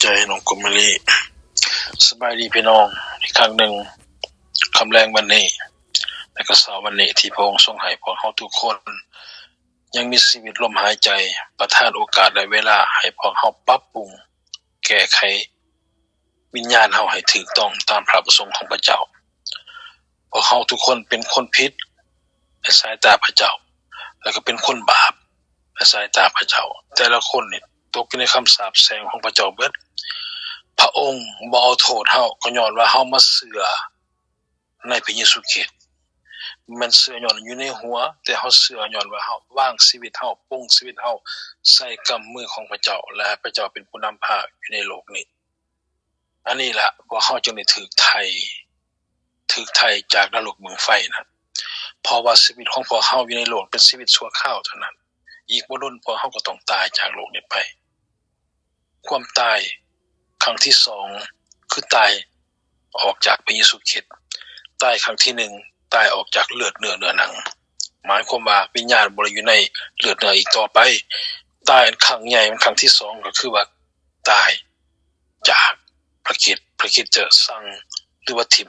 ໃຈນ້ອງກຸມມະລີ. ສະບາຍດີພີ່ນ້ອງອີກຄັ້ງໜຶ່ງ ຄ່ຳແລງວັນນີ້ ແລະກໍເຊົ້າວັນນີ້ ທີ່ພະອົງຊົງໃຫ້ພວກເຮົາທຸກຄົນຍັງມີຊີວິດລົມຫາຍໃຈ, ປະທານໂອກາດ ແລະ ເວລາໃຫ້ພວກເຮົາປັບປຸງແກ້ໄຂວິນຍານເຮົາໃຫ້ຖືກຕ້ອງຕາມພະປະສົງຂອງພະເຈົ້າ. ພວກເຮົາທຸກຄົນເປັນຄົນຜິດໃນສາຍຕາພະເຈົ້າ ແລະກໍເປັນຄົນບາບໃນສາຍຕາພະເຈົ້າ. ແຕ່ລະຄົນນີ້ຕົກຢູ່ໃນຄຳສາບແຊ່ງຂອງພະເຈົ້າເບິດ. ພະອົງບໍ່ເອົາໂທດເຮົາ ກໍຍ້ອນວ່າເຮົາມາເຊື່ອໃນພະເຢຊູຄຣິດ. ບໍ່ແມ່ນເຊື່ອຍ້ອນຢູ່ໃນຫົວ, ແຕ່ເຮົາເຊື່ອຍ້ອນວ່າເຮົາວາງຊີວິດເຮົາ, ປົງຊີວິດເຮົາໃສ່ກຳມືຂອງພະເຈົ້າ ແລະ ໃຫ້ພະເຈົ້າເປັນຜູ້ນຳພາຢູ່ໃນໂລກນີ້. ອັນນີ້ລະ ພວກເຮົາຈຶ່ງໄດ້ຖືກໄຖ່ ຖືກໄຖ່ຈາກນະລົກເບິ່ງໄຟນັ້ນ. ເພາະວ່າຊີວິດຂອງພວກເຮົາຢູ່ໃນໂລກເປັນຊີວິດຊົ່ວຄາວເທົ່ານັ້ນ. ອີກບໍ່ດົນພວກເຮົາກໍຕ້ອງຕາຍຈາກໂລກນີ້ໄປ. ຄວາມຕາຍຄັ້ງທີສອງ ຄືຕາຍອອກຈາກພະເຢຊູຄຣິດ. ຕາຍຄັ້ງທີໜຶ່ງ ຕາຍອອກຈາກເລືອດເນື້ອເນື້ອໜັງ. ໝາຍຄວາມວ່າວິນຍານບໍ່ໄດ້ຢູ່ໃນເລືອດເນື້ອອີກຕໍ່ໄປ. ຕາຍອັນຄັ້ງໃຫຍ່ ຄັ້ງທີສອງ ກໍຄືວ່າ ຕາຍຈາກພະຄຣິດ, ພະຄຣິດຈະສັ່ງ ຫຼືວ່າຖິ້ມ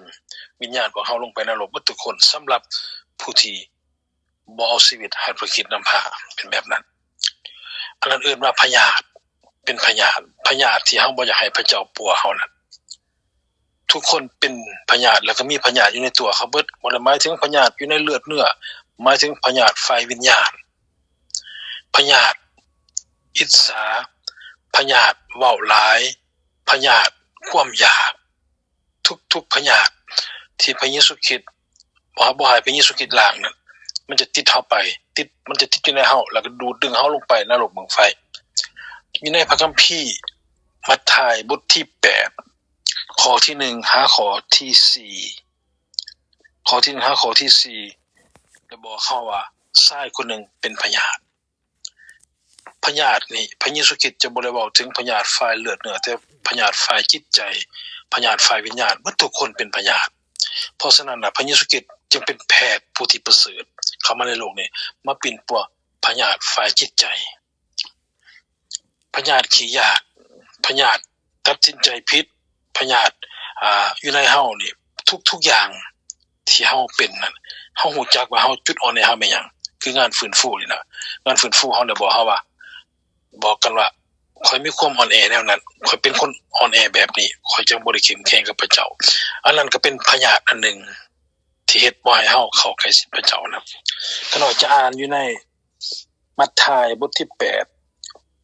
ວິນຍານຂອງເຮົາລົງໄປນະລົກເບິດທຸກຄົນ. ສຳລັບຜູ້ທີ່ບໍ່ເອົາຊີວິດໃຫ້ພະຄຣິດນຳພາ ເປັນແບບນັ້ນ. ອັນນັ້ນເອີ້ນວ່າພະຍາດ, ເປັນພະຍາດ, ພະຍາດທີ່ເຮົາບໍ່ຢາກໃຫ້ພະເຈົ້າປົວເຮົານັ້ນ. ທຸກຄົນເປັນພະຍາດ ແລ້ວກໍມີພະຍາດຢູ່ໃນຕົວເຂົາເບິດ. ບໍ່ໄດ້ໝາຍເຖິງພະຍາດຢູ່ໃນເລືອດເນື້ອ, ໝາຍເຖິງພະຍາດຝ່າຍວິນຍານ, ພະຍາດອິດສາ, ພະຍາດເວົ້າຫຼາຍ, ພະຍາດຄວາມຢາກ, ທຸກໆພະຍາດທີ່ພະເຢຊູຄຣິດ ບໍ່ ບໍ່ໃຫ້ພະເຢຊູຄຣິດລ້າງນັ້ນ ມັນຈະຕິດເຮົາໄປ, ຕິດ ມັນຈະຕິດຢູ່ໃນເຮົາ ແລ້ວກໍດູດດຶງເຮົາລົງໄປນະລົກເບິ່ງໄຟ. ຢູ່ໃນພະຄຳພີມັດທາຍບົດທີແປດ ຂໍ້ທີໜຶ່ງຫາຂໍ້ທີສີ່ ຂໍ້ທີໜຶ່ງຫາຂໍ້ທີສີ່ ໄດ້ບອກເຮົາວ່າຊາຍຄົນໜຶ່ງເປັນພະຍາດ. ພະຍາດນີ້ ພະເຢຊູຄຣິດຈະບໍ່ໄດ້ເວົ້າເຖິງພະຍາດຝ່າຍເລືອດເນື້ອ, ແຕ່ພະຍາດຝ່າຍຈິດໃຈ, ພະຍາດຝ່າຍວິນຍານ, ເບິດທຸກຄົນເປັນພະຍາດ. ເພາະສະນັ້ນນະ ພະເຍຊູຄຣິດຈຶ່ງເປັນແພດຜູ້ທີ່ປະເສີດເຂົ້າມາໃນໂລກນີ້ ມາປິ່ນປົວພະຍາດຝ່າຍຈິດໃຈ. ພະຍາດຂີ້ຢາກ, ພະຍາດຕັດສິນໃຈຜິດ, ພະຍາດ ອ່າ ຢູ່ໃນເຮົານີ້ ທຸກໆຢ່າງທີ່ເຮົາເປັນນັ້ນ ເຮົາຮູ້ຈັກວ່າເຮົາ ຈຸດອ່ອນແອເຮົາແມ່ນຫຍັງ? ຄືງານຟື້ນຟູນີ້ນະ. ງານຟື້ນຟູເຮົາໄດ້ບອກເຮົາວ່າ ບອກກັນວ່າ ຂ້ອຍມີຄວາມອ່ອນແອແນວນັ້ນ, ຂ້ອຍເປັນຄົນອ່ອນແອແບບນີ້, ຂ້ອຍຈຶ່ງບໍ່ໄດ້ເຂັ້ມແຂງກັບພະເຈົ້າ. ອັນນັ້ນກໍເປັນພະຍາດອັນໜຶ່ງທີ່ເຮັດບໍ່ໃຫ້ເຮົາເຂົ້າໃກ້ຊິດພະເຈົ້ານຳ. ຂ້ານ້ອຍຈະອ່ານຢູ່ໃນ ມັດທາຍບົດທີແປດ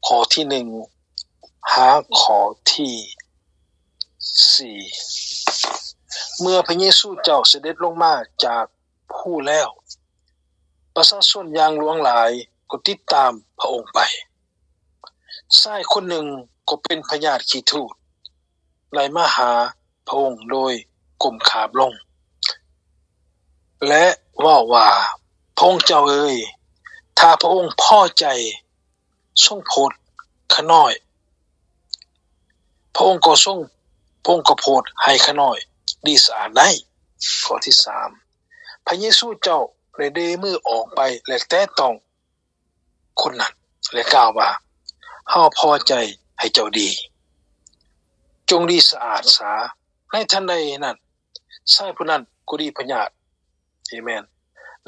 ຂໍ້ທີໜຶ່ງຫາຂໍ້ທີສີ່. ເມື່ອພະເຢຊູເຈົ້າສະເດັດລົງມາຈາກພູແລ້ວ, ປະຊາຊົນຢ່າງຫຼວງຫຼາຍກໍຕິດຕາມພະອົງໄປ. ຊາຍຄົນໜຶ່ງກໍເປັນພະຍາດຂີ້ທູດ ໄຫຼມາຫາພະອົງໂດຍກົ້ມຂາບລົງ ແລະ ເວົ້າວ່າ, ພະອົງເຈົ້າເອີຍ, ຖ້າພະອົງພໍໃຈ, ຊົງໂຜດຂ້ານ້ອຍ, ພະອົງກໍຊົງ, ພະອົງກໍໂຜດໃຫ້ຂ້ານ້ອຍດີສະອາດໄດ້. ຂໍ້ທີສາມ ພະເຢຊູເຈົ້າໄດ້ເດມືອອກໄປ ແລະ ແຕະຕ້ອງ ຄົນນັ້ນ ແລະ ກ່າວວ່າ, ເຮົາພໍໃຈໃຫ້ເຈົ້າດີ, ຈົ່ງດີສະອາດສາ. ໃນທັນໃດນັ້ນ, ຊາຍຜູ້ນັ້ນກໍດີພະຍາດ. ເອເມນ.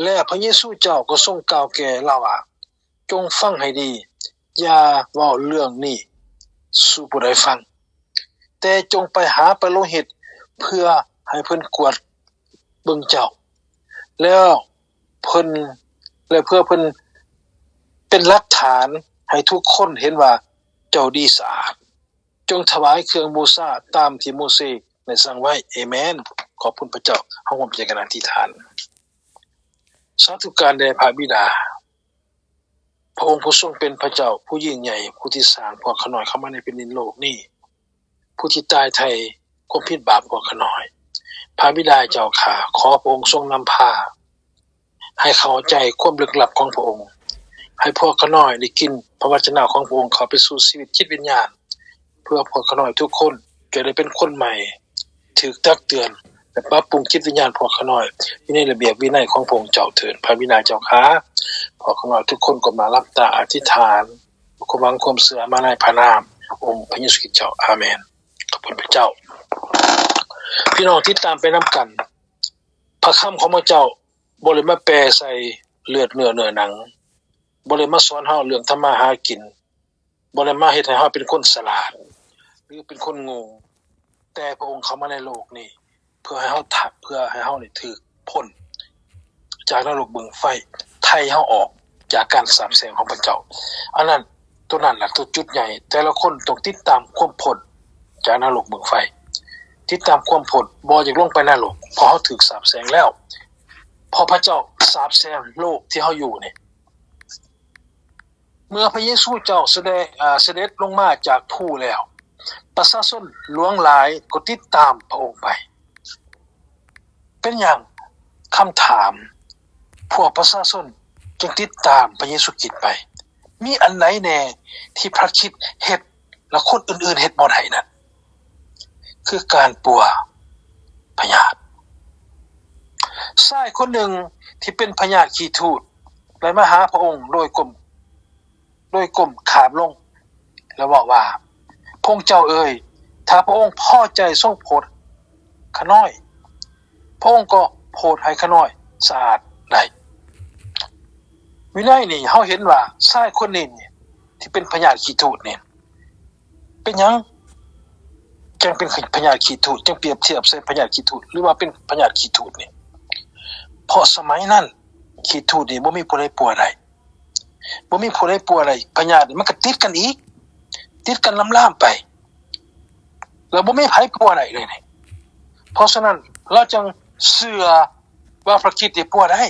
ແລະ ພະເຢຊູເຈົ້າກໍຊົງກ່າວແກ່ລາວວ່າ, ຈົ່ງຟັງໃຫ້ດີ, ຢ່າເວົ້າເລື່ອງນີ້ສູ່ຜູ້ໃດຟັງ, ແຕ່ຈົ່ງໄປຫາປະໂລຫິດ ເພື່ອໃຫ້ເພິ່ນກວດເບິ່ງເຈົ້າ, ແລ້ວເພິ່ນ, ແລະ ເພື່ອເພິ່ນເປັນຫຼັກຖານໃຫ້ທຸກຄົນເຫັນວ່າເຈົ້າດີສະອາດ. ຈົ່ງຖວາຍເຄື່ອງບູຊາຕາມທີ່ໂມເຊໄດ້ສັ່ງໄວ້. ເອເມນ. ຂອບຄຸນພະເຈົ້າ. ເຮົາຮ່ວມໃຈກັນອະທິຖານ. ສາທຸການແດ່ພະບິດາ, ພະອົງຜູ້ຊົງເປັນພະເຈົ້າຜູ້ຍິ່ງໃຫຍ່, ຜູ້ທີ່ສ້າງພວກຂ້ານ້ອຍເຂົ້າມາໃນແຜ່ນດິນໂລກນີ້, ຜູ້ທີ່ຕາຍໄຖ່ຄວາມຜິດບາບພວກຂ້ານ້ອຍ. ພະບິດາເຈົ້າຂ້າ, ຂໍພະອົງຊົງນຳພາ ໃຫ້ເຂົ້າໃຈຄວາມລຶກລັບຂອງພະອົງ, ໃຫ້ພວກຂ້ານ້ອຍໄດ້ກິນພະວະຈະນະຂອງພະອົງເຂົ້າໄປສູ່ຊີວິດຈິດວິນຍານ, ເພື່ອພວກຂ້ານ້ອຍທຸກຄົນຈະໄດ້ເປັນຄົນໃໝ່, ຖືກຕັກເຕືອນ ແລະ ປັບປຸງຈິດວິນຍານພວກຂ້ານ້ອຍຢູ່ໃນລະບຽບວິໄນຂອງພະອົງເຈົ້າເທີ້ນ. ພະບິດາເຈົ້າຂ້າ, ພວກຂ້ານ້ອຍທຸກຄົນກໍມາຫຼັບຕາອະທິຖານ ຄວາມຫວັງຄວາມເຊື່ອມາໃນພະນາມ ອົງພະເຢຊູຄຣິດເຈົ້າ. ອາເມນ. ຂອບຄຸນພະເຈົ້າ. ພີ່ນ້ອງຕິດຕາມໄປນຳກັນ. ພະຄຳຂອງພະເຈົ້າບໍ່ໄດ້ມາແປໃສ່ເລືອດເນື້ອເນື້ອໜັງ, ບໍ່ໄດ້ມາສອນເຮົາເລື່ອງທຳມາຫາກິນ, ບໍ່ໄດ້ມາເຮັດໃຫ້ເຮົາເປັນຄົນສະຫຼາດ ຫຼື ເປັນຄົນໂງ່, ແຕ່ພະອົງເຂົ້າມາໃນໂລກນີ້ ເພື່ອໃຫ້ເຮົາ ເພື່ອໃຫ້ເຮົານີ້ຖືກພົ້ນຈາກນະລົກເບິ່ງໄຟ, ໄຖ່ເຮົາອອກຈາກການສາບແຊ່ງຂອງພະເຈົ້າ. ອັນນັ້ນ ໂຕນັ້ນລະ ໂຕຈຸດໃຫຍ່. ແຕ່ລະຄົນຕ້ອງຕິດຕາມຄວາມພົ້ນຈາກນະລົກເບິ່ງໄຟ, ຕິດຕາມຄວາມພົ້ນ, ບໍ່ຢາກລົງໄປນະລົກ ເພາະເຮົາຖືກສາບແຊ່ງແລ້ວ, ເພາະພະເຈົ້າສາບແຊ່ງໂລກທີ່ເຮົາຢູ່ນີ້. ເມື່ອພະເຢຊູເຈົ້າສະແດງ ອາ ສະເດັດລົງມາຈາກພູແລ້ວ, ປະຊາຊົນຫຼວງຫຼາຍກໍຕິດຕາມພະອົງໄປ. ເປັນຫຍັງ? ຄຳຖາມ, ພວກປະຊາຊົນຈຶ່ງຕິດຕາມພະເຢຊູຄຣິດໄປ? ມີອັນໃດແດ່ທີ່ພະຄຣິດເຮັດ ແລະ ຄົນອື່ນໆເຮັດບໍ່ໄດ້ນັ້ນ? ຄືການປົວພະຍາດ. ຊາຍຄົນໜຶ່ງທີ່ເປັນພະຍາດຂີ້ທູດ ໄດ້ມາຫາພະອົງໂດຍກົ້ມ ໂດຍກົ້ມຂາບລົງ ແລະ ເວົ້າວ່າ, ພະອົງເຈົ້າເອີຍ, ຖ້າພະອົງພໍໃຈຊົງໂຜດຂ້ານ້ອຍ, ພະອົງກໍໂຜດໃຫ້ຂ້ານ້ອຍສະອາດໄດ້. ວິໄນນີ້ເຮົາເຫັນວ່າຊາຍຄົນນີ້ ທີ່ເປັນພະຍາດຂີ້ທູດນີ້ ເປັນຫຍັງຈັ່ງເປັນພະຍາດຂີ້ທູດ, ຈັ່ງປຽບທຽບໃສ່ພະຍາດຂີ້ທູດ ຫຼືວ່າເປັນພະຍາດຂີ້ທູດນີ້? ເພາະສະໄໝນັ້ນ ຂີ້ທູດນີ້ບໍ່ມີຜູ້ໃດປົວໄດ້, ບໍ່ມີຜູ້ໃດປົວໄດ້. ພະຍາດນີ້ມັນກໍຕິດກັນອີກ, ຕິດກັນລາມໆໄປ, ແລ້ວບໍ່ມີໃຜປົວໄດ້ເລີຍນີ້. ເພາະສະນັ້ນ ລາວຈຶ່ງເຊື່ອວ່າພະຄຣິດນີ້ປົວໄດ້.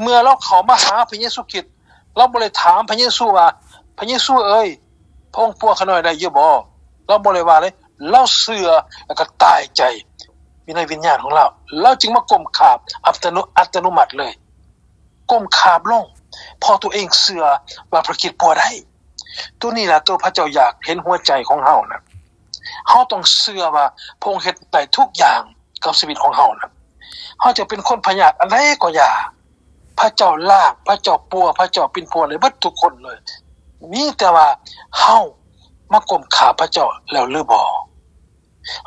ເມື່ອລາວເຂົ້າມາຫາພະເຢຊູຄຣິດ, ລາວບໍ່ໄດ້ຖາມພະເຢຊູວ່າ, ພະເຢຊູເອີຍ, ພະອົງປົວຂ້ານ້ອຍໄດ້ຢູ່ບໍ່? ລາວບໍ່ໄດ້ວ່າເລີຍ. ລາວເຊື່ອ ແລ້ວກໍຕາຍໃຈຢູ່ໃນວິນຍານຂອງລາວ. ລາວຈຶ່ງມາກົ້ມຂາບອັດຕະໂນ ອັດຕະໂນມັດເລີຍ. ກົ້ມຂາບລົງ ເພາະຕົວເອງເຊື່ອວ່າພະຄຣິດປົວໄດ້. ໂຕນີ້ລະ ໂຕພະເຈົ້າຢາກເຫັນຫົວໃຈຂອງເຮົານະ. ເຮົາຕ້ອງເຊື່ອວ່າພະອົງເຮັດໄດ້ທຸກຢ່າງ ກັບຊີວິດຂອງເຮົານະ. ເຮົາຈະເປັນຄົນພະຍາດອັນໃດກໍຢ່າ, ພະເຈົ້າລ້າງ, ພະເຈົ້າປົວ, ພະເຈົ້າປິ່ນປົວໄດ້ເບິດທຸກຄົນເລີຍ. ມີແຕ່ວ່າເຮົາມາກົ້ມຂາບພະເຈົ້າແລ້ວຫຼືບໍ່?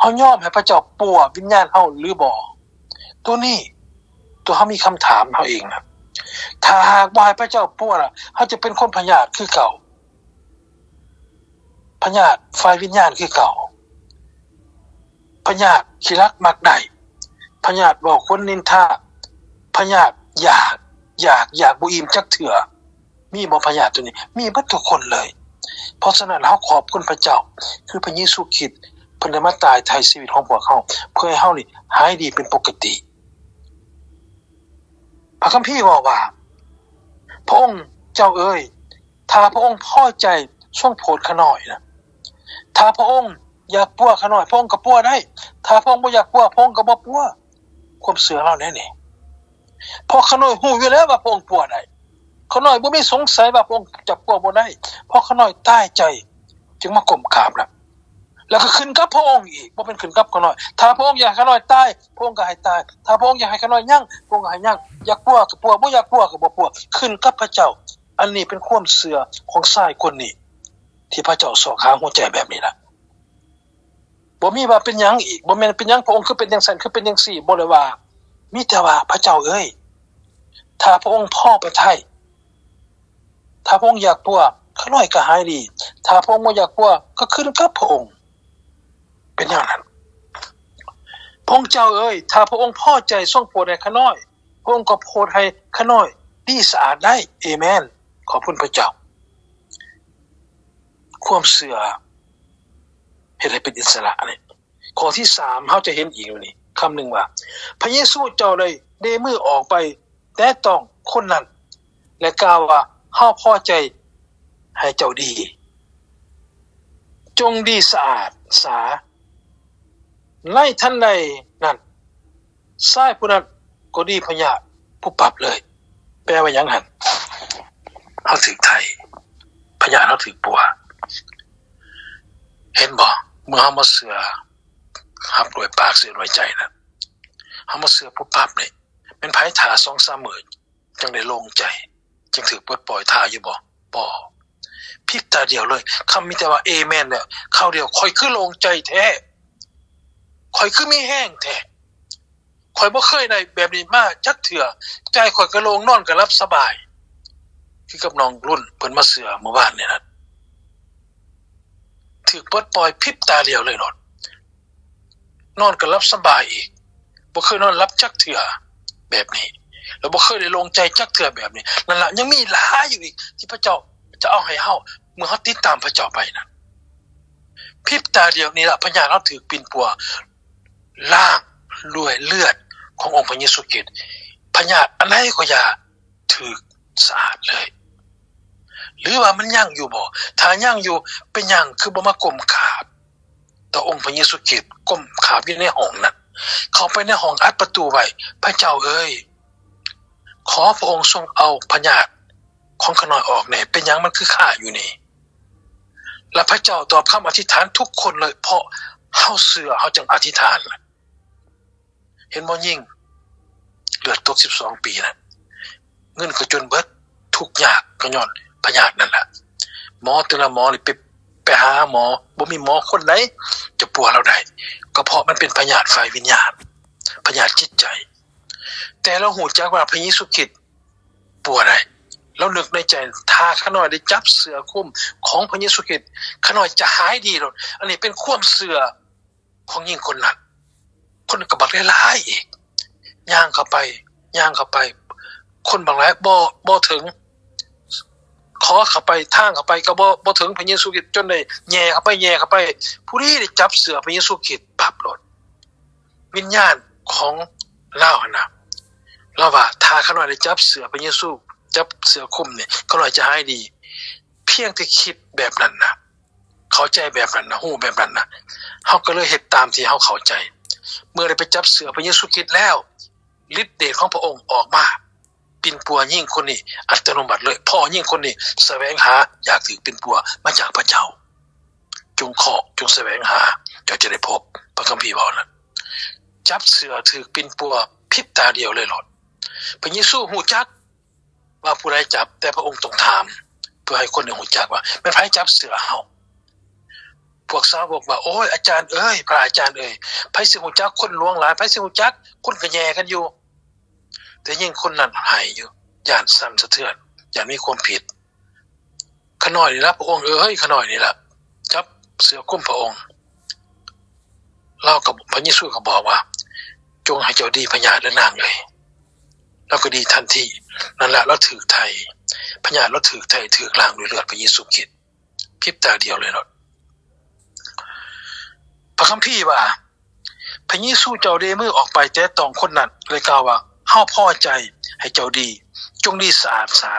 ເຮົາຍອມໃຫ້ພະເຈົ້າປົວວິນຍານເຮົາຫຼືບໍ່? ໂຕນີ້ ໂຕເຮົາມີຄຳຖາມເຮົາເອງນະ. ຖ້າຫາກບໍ່ໃຫ້ພະເຈົ້າປົວລະ, ເຮົາຈະເປັນຄົນພະຍາດຄືເກົ່າ. ພະຍາດຝ່າຍວິນຍານຄືເກົ່າ, ພະຍາດຂີ້ລັກມັກໄດ້, ພະຍາດເວົ້າຄົນນິນທາ, ພະຍາດຢາກ, ຢາກ, ຢາກບໍ່ອີ່ມຈັກເທື່ອ. ມີບໍ່ພະຍາດໂຕນີ້? ມີເບິດທຸກຄົນເລີຍ. ເພາະສະນັ້ນ ເຮົາຂອບຄຸນພະເຈົ້າ, ຄືພະເຢຊູຄຣິດ ເພິ່ນໄດ້ມາຕາຍໄຖ່ຊີວິດຂອງພວກເຮົາ ເພື່ອໃຫ້ເຮົານີ້ຫາຍດີເປັນປົກກະຕິ. ພະຄຳພີເວົ້າວ່າ, ພະອົງເຈົ້າເອີຍ, ຖ້າພະອົງພໍໃຈຊົງໂຜດຂ້ານ້ອຍນະ, ຖ້າພະອົງຢາກປົວຂ້ານ້ອຍ, ພະອົງກໍປົວໄດ້, ຖ້າພະອົງບໍ່ຢາກປົວ, ພະອົງກໍບໍ່ປົວ. ຄວາມເຊື່ອລາວແນວນີ້, ເພາະຂ້ານ້ອຍຮູ້ຢູ່ແລ້ວວ່າພະອົງປົວໄດ້. ຂ້ານ້ອຍບໍ່ມີສົງໄສວ່າພະອົງຈະປົວບໍ່ໄດ້, ເພາະຂ້ານ້ອຍຕາຍໃຈຈຶ່ງມາກົ້ມຂາບນະ. ແລ້ວກໍຂຶ້ນກັບພະອົງອີກ, ບໍ່ແມ່ນຂຶ້ນກັບຂ້ານ້ອຍ. ຖ້າພະອົງຢາກໃຫ້ຂ້ານ້ອຍຕາຍ, ພະອົງກໍໃຫ້ຕາຍ. ຖ້າພະອົງຢາກໃຫ້ຂ້ານ້ອຍຍັງ, ພະອົງກໍໃຫ້ຍັງ. ຢາກປົວກໍປົວ, ບໍ່ຢາກປົວກໍບໍ່ປົວ, ຂຶ້ນກັບພະເຈົ້າ. ອັນນີ້ເປັນຄວາມເຊື່ອຂອງຊາຍຄົນນີ້ ທີ່ພະເຈົ້າຊອກຫາຫົວໃຈແບບນີ້ລະ. ບໍ່ມີວ່າເປັນຫຍັງອີກ, ບໍ່ແມ່ນເປັນຫຍັງພະອົງຄືເປັນຈັ່ງຊັ້ນ, ຄືເປັນຈັ່ງຊີ້, ບໍ່ໄດ້ວ່າ. ມີແຕ່ວ່າ, ພະເຈົ້າເອີຍ, ຖ້າພະອົງພໍພະໄທ, ຖ້າພະອົງຢາກປົວ, ຂ້ານ້ອຍກໍຫາຍດີ. ຖ້າພະອົງບໍ່ຢາກປົວ, ກໍຂຶ້ນກັບພະອົງ. ເປັນແນວນັ້ນ. ພະອົງເຈົ້າເອີຍ, ຖ້າພະອົງພໍໃຈຊົງໂຜດໃຫ້ຂ້ານ້ອຍ, ພະອົງກໍໂຜດໃຫ້ຂ້ານ້ອຍດີສະອາດໄດ້. ເອເມນ. ຂອບຄຸນພະເຈົ້າ. ຄວາມເຊື່ອເຮັດໃຫ້ເປັນອິດສະຫຼະນີ້. ຂໍ້ທີສາມ ເຮົາຈະເຫັນອີກນີ້ ຄຳໜຶ່ງວ່າ ພະເຢຊູເຈົ້າໄດ້ເດມືອອກໄປແຕະຕ້ອງຄົນນັ້ນ ແລະ ກ່າວວ່າ, ເຮົາພໍໃຈໃຫ້ເຈົ້າດີ, ຈົ່ງດີສະອາດສາ. ໃນທັນໃດນັ້ນ, ຊາຍຜູ້ນັ້ນກໍດີພະຍາດປຸບປັບເລີຍ. ແປວ່າຫຍັງຫັ້ນ? ເຮົາຖືກໄຖ່, ພະຍາດເຮົາຖືກປົວ. ເຫັນບໍ່? ເມື່ອເຮົາມາເຊື່ອ, ຮັບດ້ວຍປາກ, ເຊື່ອດ້ວຍໃຈນະ, ເຮົາມາເຊື່ອປຸບປັບນີ້, ແມ່ນໃຜຖ້າສອງສາມມື້ ຈັ່ງໄດ້ໂລ່ງໃຈ, ຈຶ່ງຖືກປົດປ່ອຍ, ຖ້າຢູ່ບໍ່? ບໍ່. ພິບຕາດຽວເລີຍ. ຄຳມີແຕ່ວ່າເອແມນແຫຼະ. ຄາວດຽວ ຂ້ອຍຄືໂລ່ງໃຈແທ້. ຂ້ອຍຄືມີແຮງແທ້. ຂ້ອຍບໍ່ເຄີຍໄດ້ແບບນີ້ມາຈັກເທື່ອ. ໃຈຂ້ອຍກໍໂລ່ງ, ນອນກໍຫຼັບສະບາຍ. ຄືກັບນ້ອງລຸນ ເພິ່ນມາເຊື່ອມື້ວານນີ້ນະ. ຖືກປົດປ່ອຍພິບຕາດຽວເລີຍໂລດ. ນອນກໍຫຼັບສະບາຍອີກ. ບໍ່ເຄີຍນອນຫຼັບຈັກເທື່ອແບບນີ້. ແລ້ວບໍ່ເຄີຍໄດ້ໂລ່ງໃຈຈັກເທື່ອແບບນີ້. ນັ້ນລະ, ຍັງມີຫຼາຍຢູ່ອີກທີ່ພະເຈົ້າຈະເອົາໃຫ້ເຮົາ ເມື່ອເຮົາຕິດຕາມພະເຈົ້າໄປນັ້ນ. ພິບຕາດຽວນີ້ລະ, ພະຍາດເຮົາຖືກປິ່ນປົວ ລ້າງດ້ວຍເລືອດຂອງອົງພະເຢຊູຄຣິດ. ພະຍາດອັນໃດກໍຢ່າ ຖືກສະອາດເລີຍ. ຫຼືວ່າມັນຍັງຢູ່ບໍ່? ຖ້າຍັງຢູ່, ເປັນຫຍັງຄືບໍ່ມາກົ້ມກາບຕໍ່ອົງພະເຢຊູຄຣິດ, ກົ້ມກາບຢູ່ໃນຫ້ອງນັ້ນ, ເຂົ້າໄປໃນຫ້ອງ, ອັດປະຕູໄວ້, ພະເຈົ້າເອີຍ, ຂໍພະອົງຊົງເອົາພະຍາດຂອງຂ້ານ້ອຍອອກແດ່. ເປັນຫຍັງມັນຄືຄາຢູ່ນີ້? ແລະ ພະເຈົ້າຕອບຄຳອະທິຖານທຸກຄົນເລີຍ, ເພາະເຮົາເຊື່ອ, ເຮົາຈຶ່ງອະທິຖານ. ເຫັນບໍ່ຍິງ ເລືອດຕົກສິບສອງປີນະ, ເງິນກໍຈົນເບິດ, ທຸກຍາກກໍຍ້ອນພະຍາດນັ້ນລະ. ໝໍແຕ່ລະໝໍນີ້ໄປ ໄປຫາໝໍ, ບໍ່ມີໝໍຄົນໃດຈະປົວລາວໄດ້, ກໍເພາະມັນເປັນພະຍາດຝ່າຍວິນຍານ, ພະຍາດຈິດໃຈ. ແຕ່ລາວຮູ້ຈັກວ່າພະເຢຊູຄຣິດປົວໄດ້. ລາວນຶກໃນໃຈ, ຖ້າຂ້ານ້ອຍໄດ້ຈັບເສື້ອຄຸມຂອງພະເຢຊູຄຣິດ, ຂ້ານ້ອຍຈະຫາຍດີໂລດ. ອັນນີ້ເປັນຄວາມເຊື່ອ ຂອງຍິງຄົນນັ້ນ. ຄົນກໍບັກຫຼາຍໆອີກ. ຍ່າງເຂົ້າໄປ, ຍ່າງເຂົ້າໄປ, ຄົນບັກຫຼາຍ ບໍ່, ບໍ່ເຖິງ. ຂໍເຂົ້າໄປ, ທາງເຂົ້າໄປກໍບໍ່, ບໍ່ເຖິງພະເຢຊູຄຣິດ, ຈົນໄດ້ແຍ່ເຂົ້າໄປ, ແຍ່ເຂົ້າໄປ. ຜູ້ນີ້ໄດ້ຈັບເສື້ອພະເຢຊູຄຣິດ, ປັບໂລດ. ວິນຍານຂອງລາວຫັ້ນນະ, ລາວວ່າ ຖ້າຂ້ານ້ອຍໄດ້ຈັບເສື້ອພະເຢຊູ, ຈັບເສື້ອຄຸມນີ້, ຂ້ານ້ອຍຈະຫາຍດີ. ພຽງແຕ່ຄິດແບບນັ້ນນະ, ເຂົ້າໃຈແບບນັ້ນນະ, ຮູ້ແບບນັ້ນນະ, ເຮົາກໍເລີຍເຮັດຕາມທີ່ເຮົາເຂົ້າໃຈ. ເມື່ອໄດ້ໄປຈັບເສື້ອພະເຢຊູຄຣິດແລ້ວ, ລິດເດດຂອງພະອົງອອກມາ, ປິ່ນປົວຍິງຄົນນີ້ອັດຕະໂນມັດເລີຍ, ເພາະຍິງຄົນນີ້ສະແຫວງຫາ, ຢາກຖືກປິ່ນປົວມາຈາກພະເຈົ້າ. ຈົ່ງເຄາະ, ຈົ່ງສະແຫວງຫາ, ເຈົ້າຈະໄດ້ພົບ, ພະຄຳພີເວົ້ານັ້ນ. ຈັບເສື້ອຖືກປິ່ນປົວ, ພິບຕາດຽວເລີຍໂລດ. ພະເຢຊູຮູ້ຈັກ ວ່າຜູ້ໃດຈັບ, ແຕ່ພະອົງຕ້ອງຖາມ ເພື່ອໃຫ້ຄົນໄດ້ຮູ້ຈັກວ່າ ແມ່ນໃຜຈັບເສື້ອເຮົາ. ພວກສາວົກວ່າ ໂອ້ຍ ອາຈານເອີຍ, ພະອາຈານເອີຍ, ໃຜຊິຮູ້ຈັກ, ຄົນຫຼວງຫຼາຍ, ໃຜຊິຮູ້ຈັກ, ຄົນກໍແຍ່ກັນຢູ່. ແຕ່ຍິງຄົນນັ້ນໄຫ້ຢູ່, ຢ້ານສັ່ນສະເທືອນ, ຢ້ານມີຄວາມຜິດ. ຂ້ານ້ອຍນີ້ລະ ພະອົງເອີຍ, ຂ້ານ້ອຍນີ້ລະ ຈັບເສື້ອຄຸມພະອົງ. ລາວກໍ ພະເຢຊູກໍບອກວ່າ ຈົ່ງໃຫ້ເຈົ້າດີພະຍາດເດີນາງເອີຍ. ລາວກໍດີທັນທີນັ້ນລະ, ລາວຖືກໄຖ່, ພະຍາດລາວຖືກໄຖ່, ຖືກລ້າງດ້ວຍເລືອດພະເຢຊູຄຣິດ, ພິບຕາດຽວເລີຍໂລດ. ພະຄຳພີວ່າ ພະເຢຊູເຈົ້າເບມືອອກໄປແຕະຕ້ອງຄົນນັ້ນ ແລະ ກ່າວວ່າ ເຮົາພໍໃຈ, ໃຫ້ເຈົ້າດີ, ຈົ່ງດີສະອາດສາ.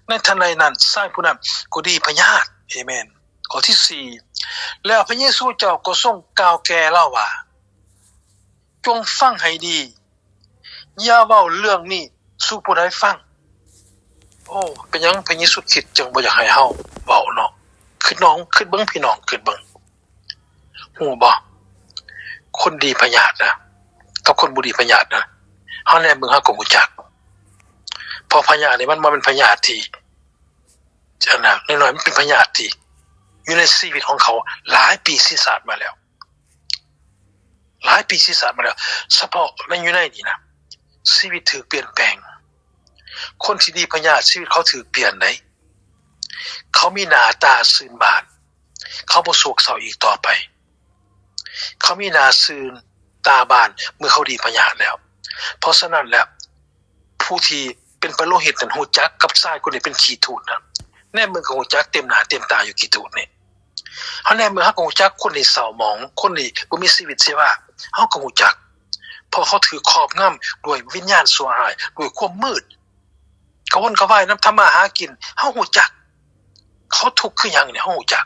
ໃນທັນໃດນັ້ນ ຊາຍຜູ້ນັ້ນກໍດີພະຍາດ. ເອເມນ. ຂໍ້ທີສີ່ ແລ້ວພະເຢຊູເຈົ້າກໍຊົງກ່າວແກ່ລາວວ່າ ຈົ່ງຟັງໃຫ້ດີ, ຢ່າເວົ້າເລື່ອງນີ້ສູ່ຜູ້ໃດຟັງ. ໂອ້ ເປັນຫຍັງພະເຢຊູຄຣິດຈຶ່ງບໍ່ຢາກໃຫ້ເຮົາເວົ້າເນາະ? ຄິດນ້ອງ, ຄິດເບິ່ງ ພີ່ນ້ອງ, ຄິດເບິ່ງ. ຮູ້ບໍ່? ຄົນດີພະຍາດນະ ກັບຄົນບໍ່ດີພະຍາດນະ, ເຮົາແນມເບິ່ງເຮົາກໍຮູ້ຈັກ. ເພາະພະຍາດນີ້ມັນບໍ່ແມ່ນພະຍາດທີ່ ອັນນະ ນ້ອຍໆ, ມັນເປັນພະຍາດທີ່ຢູ່ໃນຊີວິດຂອງເຂົາຫຼາຍປີທີ່ຊາດມາແລ້ວ, ຫຼາຍປີທີ່ຊາດມາແລ້ວ. ສະເພາະໃນ ຢູ່ໃນນີ້ນະ ຊີວິດຖືກປ່ຽນແປງ. ຄົນທີ່ດີພະຍາດ ຊີວິດເຂົາຖືກປ່ຽນໄດ໋. ເຂົາມີໜ້າຕາຊື່ນບານ, ເຂົາບໍ່ໂສກເສົ້າອີກຕໍ່ໄປ. ເຂົາມີໜ້າຊື່ນຕາບານເມື່ອເຂົາດີພະຍາດແລ້ວ. ເພາະສະນັ້ນແລ້ວ ຜູ້ທີ່ເປັນປະໂລຫິດນັ້ນຮູ້ຈັກກັບຊາຍຄົນນີ້ເປັນຂີ້ທູດນະ. ແນມເບິ່ງກໍຮູ້ຈັກເຕັມໜ້າເຕັມຕາຢູ່ ຂີ້ທູດນີ້. ເຮົາແນມເບິ່ງເຮົາກໍຮູ້ຈັກຄົນທີ່ເສົ້າໝອງ, ຄົນທີ່ບໍ່ມີຊີວິດຊີວາ, ເຮົາກໍຮູ້ຈັກ. ເພາະເຂົາຖືກຄອບງຳດ້ວຍວິນຍານຊົ່ວຮ້າຍ, ດ້ວຍຄວາມມືດ. ກະວົນກະວາຍນຳທຳມາຫາກິນ, ເຮົາຮູ້ຈັກ. ເຂົາທຸກຄືຫຍັງນີ້ ເຮົາຮູ້ຈັກ.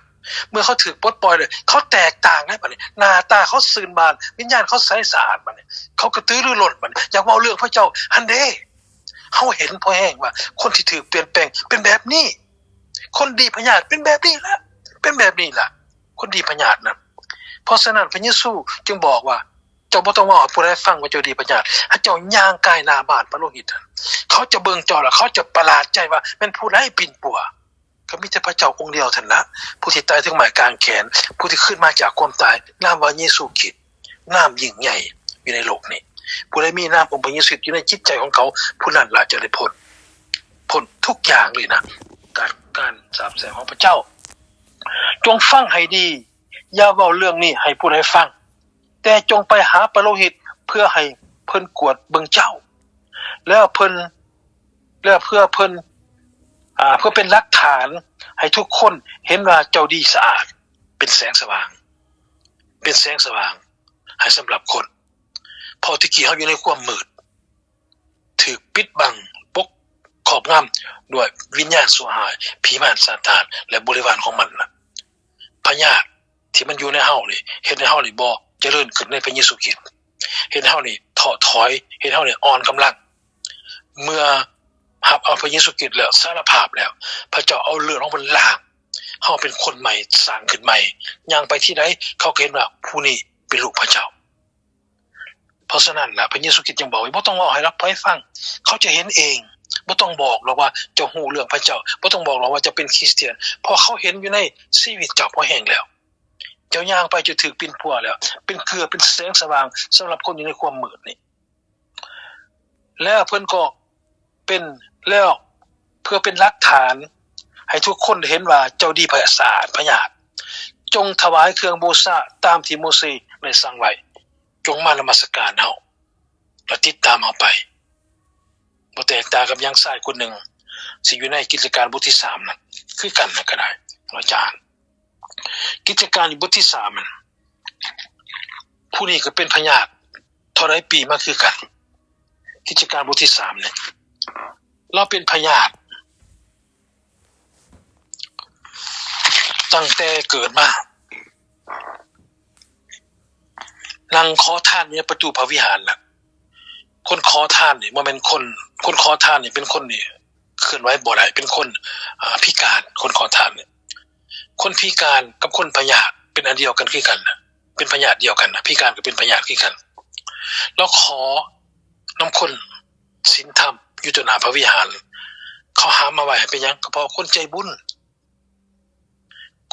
ເມື່ອເຂົາຖືກປົດປ່ອຍແລ້ວ ເຂົາແຕກຕ່າງໃດ໋ບາດນີ້. ໜ້າຕາເຂົາຊື່ນບານ, ວິນຍານເຂົາໃສສະອາດບາດນີ້. ເຂົາກະຕືລືລົ້ນບາດນີ້, ຢາກເວົ້າເລື່ອງພະເຈົ້າຫັ້ນເດ້. ເຮົາເຫັນພໍແຮງວ່າຄົນທີ່ຖືກປ່ຽນແປງເປັນແບບນີ້. ຄົນດີພະຍາດເປັນແບບນີ້ລະ, ເປັນແບບນີ້ລະ, ຄົນດີພະຍາດນະ. ເພາະສະນັ້ນ ພະເຢຊູຈຶ່ງບອກວ່າ ເຈົ້າບໍ່ຕ້ອງເວົ້າໃຫ້ຜູ້ໃດຟັງວ່າເຈົ້າດີພະຍາດ. ໃຫ້ເຈົ້າຍ່າງກາຍໜ້າບ້ານປະໂລຫິດ, ເຂົາຈະເບິ່ງເຈົ້າ ແລ້ວເຂົາຈະປະຫຼາດໃຈວ່າແມ່ນຜູ້ໃດປິ່ນປົວ. ກໍມີແຕ່ພະເຈົ້າອົງດຽວເທົ່ານັ້ນລະ ຜູ້ທີ່ຕາຍເທິງໄມ້ກາງແຂນ, ຜູ້ທີ່ຂຶ້ນມາຈາກຄວາມຕາຍ, ນາມວ່າເຢຊູຄຣິດ, ນາມຍິ່ງໃຫຍ່ຢູ່ໃນໂລກນີ້. ຜູ້ໃດມີນາມອົງພະເຢຊູຄຣິດຢູ່ໃນຈິດໃຈຂອງເຂົາ, ຜູ້ນັ້ນລະຈະໄດ້ພົ້ນ, ພົ້ນທຸກຢ່າງເລີຍນະ, ການ, ການສາບແຊ່ງຂອງພະເຈົ້າ. ຈົ່ງຟັງໃຫ້ດີ, ຢ່າເວົ້າເລື່ອງນີ້ໃຫ້ຜູ້ໃດຟັງ, ແຕ່ຈົ່ງໄປຫາປະໂລຫິດເພື່ອໃຫ້ເພິ່ນກວດເບິ່ງເຈົ້າ, ແລ້ວເພິ່ນ, ແລ້ວເພື່ອເພິ່ນ, ອາ, ເພື່ອເປັນຫຼັກຖານໃຫ້ທຸກຄົນເຫັນວ່າເຈົ້າດີສະອາດ, ເປັນແສງສະຫວ່າງ, ເປັນແສງສະຫວ່າງໃຫ້ສຳລັບຄົນ. ເພາະແຕ່ກີ້ເຮົາຢູ່ໃນຄວາມມືດ, ຖືກປິດບັງ, ປົກຄອບງຳດ້ວຍວິນຍານຊົ່ວຮ້າຍ, ຜີມານຊາຕານ ແລະ ບໍລິວານຂອງມັນນະ. ພະຍາດທີ່ມັນຢູ່ໃນເຮົານີ້ ເຮັດໃຫ້ເຮົານີ້ບໍ່ຈະເລີນຂຶ້ນໃນພະເຢຊູຄຣິດ, ເຮັດໃຫ້ເຮົານີ້ທໍ້ຖອຍ, ເຮັດໃຫ້ເຮົານີ້ອ່ອນກຳລັງ. ເມື່ອຮັບເອົາພະເຢຊູຄຣິດແລ້ວ, ສາລະພາບແລ້ວ, ພະເຈົ້າເອົາເລືອດຂອງເພິ່ນລ້າງ, ເຮົາເປັນຄົນໃໝ່, ສ້າງຂຶ້ນໃໝ່, ຍ່າງໄປທີ່ໃດ ເຂົາກໍເຫັນວ່າຜູ້ນີ້ເປັນລູກພະເຈົ້າ. ເພາະສະນັ້ນລະ ພະເຢຊູຄຣິດຈຶ່ງບອກວ່າ ບໍ່ຕ້ອງເວົ້າໃຫ້ໃຜຟັງ, ເຂົາຈະເຫັນເອງ. ບໍ່ຕ້ອງບອກດອກວ່າເຈົ້າຮູ້ເລື່ອງພະເຈົ້າ, ບໍ່ຕ້ອງບອກດອກວ່າເຈົ້າເປັນຄຣິສຕຽນ, ເພາະເຂົາເຫັນຢູ່ໃນຊີວິດເຈົ້າພໍແຮງແລ້ວ. ເຈົ້າຍ່າງໄປ ເຈົ້າຖືກປິ່ນປົວແລ້ວ, ເປັນເກືອເປັນແສງສະຫວ່າງສຳລັບຄົນຢູ່ໃນຄວາມມືດນີ້. ແລ້ວເພິ່ນກໍເປັນ, ແລ້ວເພື່ອເປັນຫຼັກຖານໃຫ້ທຸກຄົນໄດ້ເຫັນວ່າເຈົ້າດີສະອາດພະຍາດ, ຈົ່ງຖວາຍເຄື່ອງບູຊາຕາມທີ່ໂມເຊໄດ້ສັ່ງໄວ້. ຈົ່ງມານະມັດສະການເຮົາ ແລະ ຕິດຕາມເຮົາໄປ. ບໍ່ແຕກຕ່າງກັບຍັງຊາຍຄົນໜຶ່ງ ທີ່ຢູ່ໃນກິດຈະການບົດທີສາມນັ້ນຄືກັນນະ ກໍໄດ້ ອາຈານ. ກິດຈະການບົດທີສາມນັ້ນ ຜູ້ນີ້ກໍເປັນພະຍາດເທົ່າໃດປີມາຄືກັນ. ກິດຈະການບົດທີສາມນີ້ ລາວເປັນພະຍາດ ຕັ້ງແຕ່ເກີດມາ ນັ່ງຂໍທານຢູ່ປະຕູພະວິຫານນະ. ຄົນຂໍທານນີ້ບໍ່ແມ່ນຄົນ, ຄົນຂໍທານນີ້ເປັນຄົນທີ່ເຄື່ອນໄຫວບໍ່ໄດ້, ເປັນຄົນ, ອາ, ພິການ. ຄົນຂໍທານນີ້ ຄົນພິການກັບຄົນພະຍາດເປັນອັນດຽວກັນຄືກັນນະ, ເປັນພະຍາດດຽວກັນນະ, ພິການກໍເປັນພະຍາດຄືກັນ. ລາວຂໍນຳຄົນ ສິນທຳຢູ່ຕໍ່ໜ້າພະວິຫານ. ເຂົາຫາມາໄວ້ໃຫ້ເປັນຫຍັງ? ກໍເພາະຄົນໃຈບຸນ,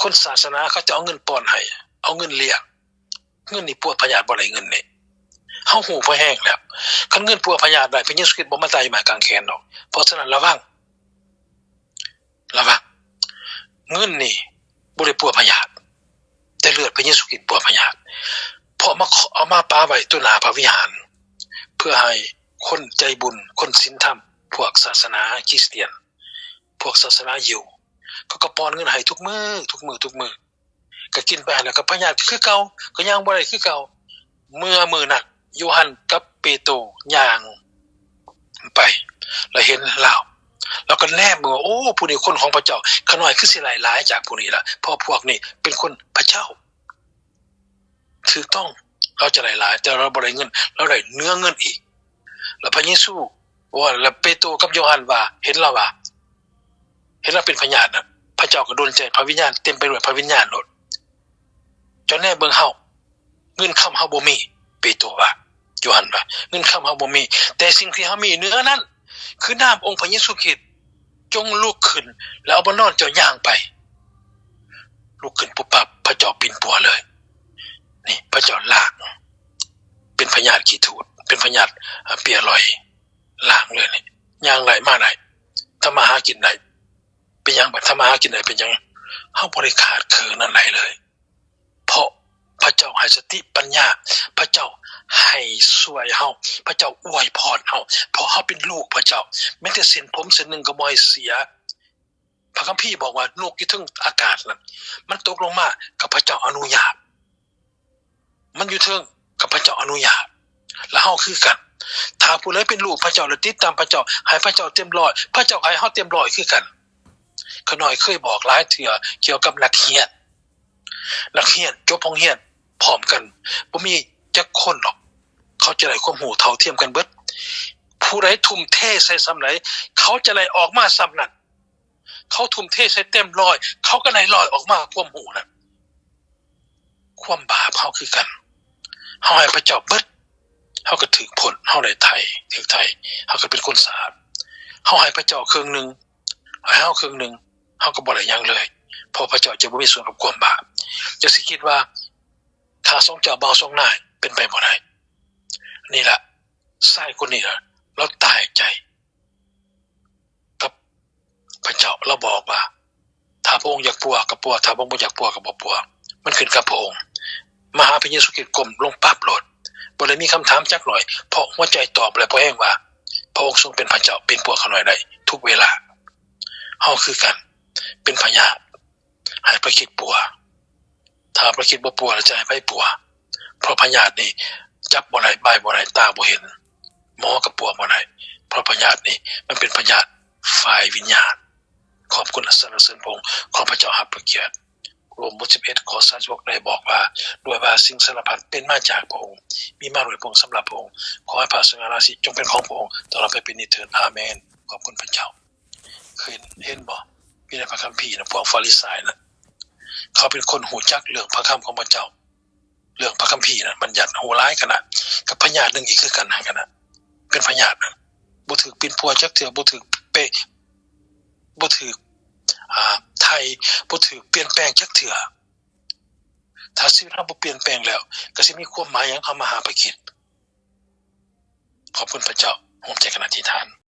ຄົນສາສະໜາເຂົາຈະເອົາເງິນປ້ອນໃຫ້, ເອົາເງິນລ້ຽງ. ເງິນນີ້ປົວພະຍາດບໍ່ໄດ້, ເງິນນີ້ເຮົາຮູ້ພໍແຮງແລ້ວ. ຄັນເງິນປົວພະຍາດໄດ້, ພະເຢຊູຄຣິດບໍ່ມາຕາຍຢູ່ໄມ້ກາງແຂນດອກ. ເພາະສະນັ້ນລະວັງ. ລະວັງ, ເງິນນີ້ບໍ່ໄດ້ປົວພະຍາດ, ແຕ່ເລືອດພະເຢຊູຄຣິດປົວພະຍາດ. ເພາະມາເອົາມາປະໄວ້ຕໍ່ໜ້າພະວິຫານ ເພື່ອໃຫ້ຄົນໃຈບຸນ, ຄົນສິນທຳ, ພວກສາສະໜາຄຣິສຕຽນ, ພວກສາສະໜາຢິວ, ເຂົາກໍປ້ອນເງິນໃຫ້ທຸກມື້, ທຸກມື້, ທຸກມື້. ກໍກິນໄປຫັ້ນແຫຼະ, ກໍພະຍາດຄືເກົ່າ, ກໍຍ່າງບໍ່ໄດ້ຄືເກົ່າ. ເມື່ອມື້ນັ້ນ ໂຢຮັນກັບເປໂຕຍ່າງໄປ ແລ້ວເຫັນລາວ, ລາວກໍແນມເບິ່ງວ່າ ໂອ້ ຜູ້ນີ້ຄົນຂອງພະເຈົ້າ, ຂ້ານ້ອຍຄືຊິໄດ້ຫຼາຍຈາກຜູ້ນີ້ລະ, ເພາະພວກນີ້ເປັນຄົນພະເຈົ້າ. ຖືກຕ້ອງ, ລາວຈະໄດ້ຫຼາຍ, ແຕ່ລາວບໍ່ໄດ້ເງິນ, ລາວໄດ້ເໜືອເງິນອີກ. ແລ້ວພະເຢຊູ ວ່າ ແລ້ວເປໂຕກັບໂຢຮັນວ່າ ເຫັນລາວວ່າ ເຫັນລາວເປັນພະຍາດນະ, ພະເຈົ້າກໍດົນໃຈ, ພະວິນຍານເຕັມໄປດ້ວຍພະວິນຍານໂລດ. ເຈົ້າແນມເບິ່ງເຮົາ, ເງິນຄຳເຮົາບໍ່ມີ, ເປໂຕວ່າ, ໂຢຮັນວ່າ, ເງິນຄຳເຮົາບໍ່ມີ, ແຕ່ສິ່ງທີ່ເຮົາມີເໜືອນັ້ນ ຄືນາມອົງພະເຢຊູຄຣິດ. ຈົ່ງລຸກຂຶ້ນ ແລ້ວເອົາບ່ອນນອນເຈົ້າຍ່າງໄປ. ລຸກຂຶ້ນປຸບປັບ, ພະເຈົ້າປິ່ນປົວເລີຍ. ນີ້ ພະເຈົ້າລ້າງ, ເປັນພະຍາດຂີ້ທູດ, ເປັນພະຍາດ, ອາ, ເປຍລອຍ. ລ້າງເລີຍນີ້, ຍ່າງໄດ້ມາໄດ້, ທຳມາຫາກິນໄດ້. ເປັນຫຍັງບັດທຳມາຫາກິນໄດ້? ເປັນຫຍັງ? ເຮົາບໍ່ໄດ້ຂາດເຂີນອັນໃດເລີຍ, ເພາະພະເຈົ້າໃຫ້ສະຕິປັນຍາ, ພະເຈົ້າໃຫ້ຊ່ວຍເຮົາ, ພະເຈົ້າອວຍພອນເຮົາ, ເພາະເຮົາເປັນລູກພະເຈົ້າ. ແມ້ແຕ່ເສັ້ນຜົມເສັ້ນໜຶ່ງກໍບໍ່ໃຫ້ເສຍ. ພະຄຳພີບອກວ່ານົກຢູ່ເທິງອາກາດນັ້ນ ມັນຕົກລົງມາກໍພະເຈົ້າອະນຸຍາດ. ມັນຢູ່ເທິງກໍພະເຈົ້າອະນຸຍາດ. ແລະເຮົາຄືກັນ, ຖ້າຜູ້ໃດເປັນລູກພະເຈົ້າ ແລະຕິດຕາມພະເຈົ້າ, ໃຫ້ພະເຈົ້າເຕັມຮ້ອຍ, ພະເຈົ້າກໍໃຫ້ເຮົາເຕັມຮ້ອຍຄືກັນ. ຂ້ານ້ອຍເຄີຍບອກຫຼາຍເທື່ອກ່ຽວກັບນັກຮຽນ, ນັກຮຽນຈົບໂຮງຮຽນພ້ອມກັນ ບໍ່ມີຈັກຄົນດອກ, ເຂົາຈະໄດ້ຄວາມຮູ້ເທົ່າທຽມກັນເບິດ. ຜູ້ໃດທຸ່ມເທໃສ່ສ່ຳໃດ, ເຂົາຈະໄດ້ອອກມາສ່ຳນັ້ນ. ເຂົາທຸ່ມເທໃສ່ເຕັມຮ້ອຍ, ເຂົາກໍໄດ້ຮ້ອຍອອກມາ, ຄວາມຮູ້ນັ້ນ. ຄວາມບາບເຮົາຄືກັນ, ເຮົາໃຫ້ພະເຈົ້າເບິດ, ເຮົາກໍຖືກພົ້ນ, ເຮົາໄດ້ໄຖ່, ຖືກໄຖ່, ເຮົາກໍເປັນຄົນສະອາດ. ເຮົາໃຫ້ພະເຈົ້າເຄິ່ງໜຶ່ງ, ໃຫ້ເຮົາເຄິ່ງໜຶ່ງ, ເຮົາກໍບໍ່ໄດ້ຫຍັງເລີຍ ເພາະພະເຈົ້າຈະບໍ່ມີສ່ວນກັບຄວາມບາບ. ເຈົ້າຊິຄິດວ່າ ຖ້າສອງເຈົ້າບ່າວສອງນາຍ ເປັນໄປບໍ່ໄດ້. ນີ້ລະ ຊາຍຄົນນີ້ລະ ລາວຕາຍໃຈກັບພະເຈົ້າ. ລາວບອກວ່າ ຖ້າພະອົງຢາກປົວກໍປົວ, ຖ້າພະອົງບໍ່ຢາກປົວກໍບໍ່ປົວ. ມັນຂຶ້ນກັບພະອົງ. ມາຫາພະເຢຊູຄຣິດ ກົ້ມລົງປັບໂລດ. ບໍ່ໄດ້ມີຄຳຖາມຈັກໜ້ອຍ, ເພາະຫົວໃຈຕອບແລ້ວພໍແຮງວ່າ ພະອົງຊົງເປັນພະເຈົ້າ, ເປັນປົວຂ້ານ້ອຍໄດ້ທຸກເວລາ. ເຮົາຄືກັນ, ເປັນພະຍາດ, ໃຫ້ພະຄຣິດປົວ. ຖ້າພະຄຣິດບໍ່ປົວ ແລ້ວຈະໃຫ້ໃຜປົວ? ເພາະພະຍາດນີ້ຈັບບໍ່ໄດ້, ບາຍບໍ່ໄດ້, ຕາບໍ່ເຫັນ, ໝໍກໍປົວບໍ່ໄດ້. ເພາະພະຍາດນີ້ມັນເປັນພະຍາດຝ່າຍວິນຍານ. ຂອບຄຸນ ແລະ ສັນລະເສີນພະອົງ. ຂໍພະເຈົ້າຮັບພະກຽດ. ໂຣມບົດສິບເອັດ ຂໍ້ສາມສິບຫົກ ໄດ້ບອກວ່າ ດ້ວຍວ່າສິ່ງສາລະພັດເປັນມາຈາກພະອົງ, ມີມາດ້ວຍພະອົງ, ສຳລັບພະອົງ. ຂໍໃຫ້ພະສະຫງ່າລາສີຈົ່ງເປັນຂອງພະອົງ ຕະຫຼອດໄປເປັນນິດເທີນ. ອາເມນ. ຂອບຄຸນພະເຈົ້າ. ເຫັນ, ເຫັນບໍ່? ຢູ່ໃນພະຄຳພີນະ, ພວກຟາຣິສາຍນະ, ເຂົາເປັນຄົນຮູ້ຈັກເລື່ອງພະຄຳຂອງພະເຈົ້າ, ເລື່ອງພະຄຳພີນະ, ບັນຍັດຮູ້ຫຼາຍຂະໜາດ, ກັບພະຍາດໜຶ່ງອີກຄືກັນນະ, ຂະໜາດເປັນພະຍາດນະ, ບໍ່ຖືກປິ່ນປົວຈັກເທື່ອ, ບໍ່ຖືກເປະ, ບໍ່ຖືກ, ອ່າ, ໄຖ່, ບໍ່ຖືກປ່ຽນແປງຈັກເທື່ອ. ຖ້າຊີວິດເຮົາບໍ່ປ່ຽນແປງແລ້ວ, ກໍຊິມີຄວາມໝາຍຫຍັງເຮົາມາຫາພະຄຣິດ? ຂອບຄຸນພະເຈົ້າ. ຮ່ວມໃຈກັນອະທິຖານ.